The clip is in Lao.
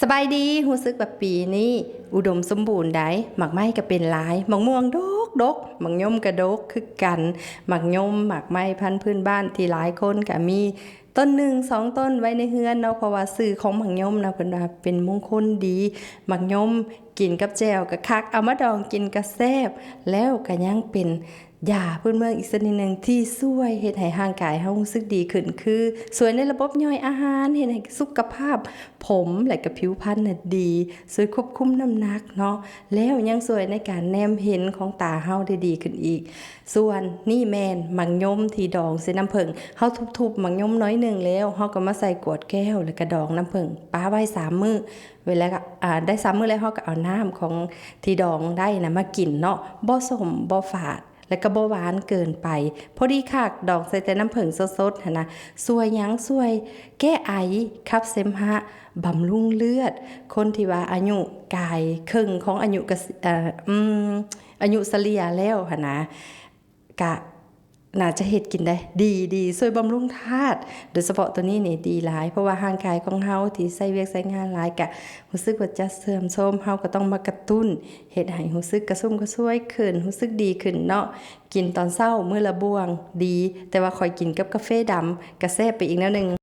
ສະບາຍດີ, ຮູ້ສຶກວ່າປີນີ້ອຸດົມສົມບູນໃດ໋, ໝາກໄມ້ກໍເປັນຫຼາຍ, ໝາກມ່ວງດົກໆ, ໝາກຍົມກໍດົກຄືກັນ. ໝາກຍົມ, ໝາກໄມ້ພັນພື້ນບ້ານທີ່ຫຼາຍຄົນກໍມີຕົ້ນໜຶ່ງສອງຕົ້ນໄວ້ໃນເຮືອນເນາະ, ເພາະວ່າຊື່ຂອງໝາກຍົມນະ ເພິ່ນວ່າເປັນມົງຄົນດີ. ໝາກຍົມກິນກັບແຈ່ວກໍຄັກ, ເອົາມາດອງກິນກໍແຊບ, ແລ້ວກໍຍັງເປັນ ຢາພື້ນເມືອງອີກຊະນິດໜຶ່ງທີ່ຊ່ວຍເຮັດໃຫ້ຮ່າງກາຍເຮົາຮູ້ສຶກດີຂຶ້ນ ຄືຊ່ວຍໃນລະບົບຍ່ອຍອາຫານ, ເຮັດໃຫ້ສຸຂະພາບຜົມ ແລະກະຜິວພັນນະດີ, ຊ່ວຍຄວບຄຸມນ້ຳໜັກເນາະ, ແລ້ວຍັງຊ່ວຍໃນການແນມເຫັນຂອງຕາເຮົາໄດ້ດີຂຶ້ນອີກ. ສ່ວນນີ້ແມ່ນໝາກຍົມທີ່ດອງໃສ່ນ້ຳເຜິ້ງ, ເຮົາທຸບໆໝາກຍົມໜ້ອຍໜຶ່ງແລ້ວ ເຮົາກໍມາໃສ່ກວດແກ້ວ ແລະກະດອງນ້ຳເຜິ້ງ ປະໄວ້ສາມມື້, ເວລາ ອາ ໄດ້ສາມມື້ແລ້ວ ເຮົາກໍເອົານ້ຳຂອງທີ່ດອງໄດ້ນະມາກິນເນາະ, ບໍ່ສົ້ມບໍ່ຝາດ ແລະກໍບໍ່ຫວານເກີນໄປ, ພໍດີຄັກ. ດອງໃສ່ແຕ່ນ້ຳເຜິ້ງສົດໆຫັ້ນນະ. ຊ່ວຍຫຍັງ? ຊ່ວຍແກ້ໄອ, ຂັບເສມຫະ, ບຳລຸງເລືອດ. ຄົນທີ່ວ່າອາຍຸກາຍເຄິ່ງຂອງອາຍຸກະ ເອີ ອາຍຸສະເລ່ຍແລ້ວຫັ້ນນະ ກະໜ້າຈະເຮັດກິນໄດ້ ດີ ດີ, ຊ່ວຍບຳລຸງທາດ. ໂດຍສະເພາະໂຕນີ້ນີ້ດີຫຼາຍ ເພາະວ່າຮ່າງກາຍຂອງເຮົາທີ່ໃຊ້ວຽກໃຊ້ງານຫຼາຍ ກະຮູ້ສຶກວ່າຈະເສື່ອມໂຊມ, ເຮົາກໍຕ້ອງມາກະຕຸ້ນ ເຮັດໃຫ້ຮູ້ສຶກກະຊຸ່ມກະຊວຍຂຶ້ນ, ຮູ້ສຶກດີຂຶ້ນເນາະ. ກິນຕອນເຊົ້າມື້ລະບ່ວງ ດີ, ແຕ່ວ່າຂ້ອຍກິນກັບກາເຟດຳ ກະແຊບໄປອີກແນວໜຶ່ງ.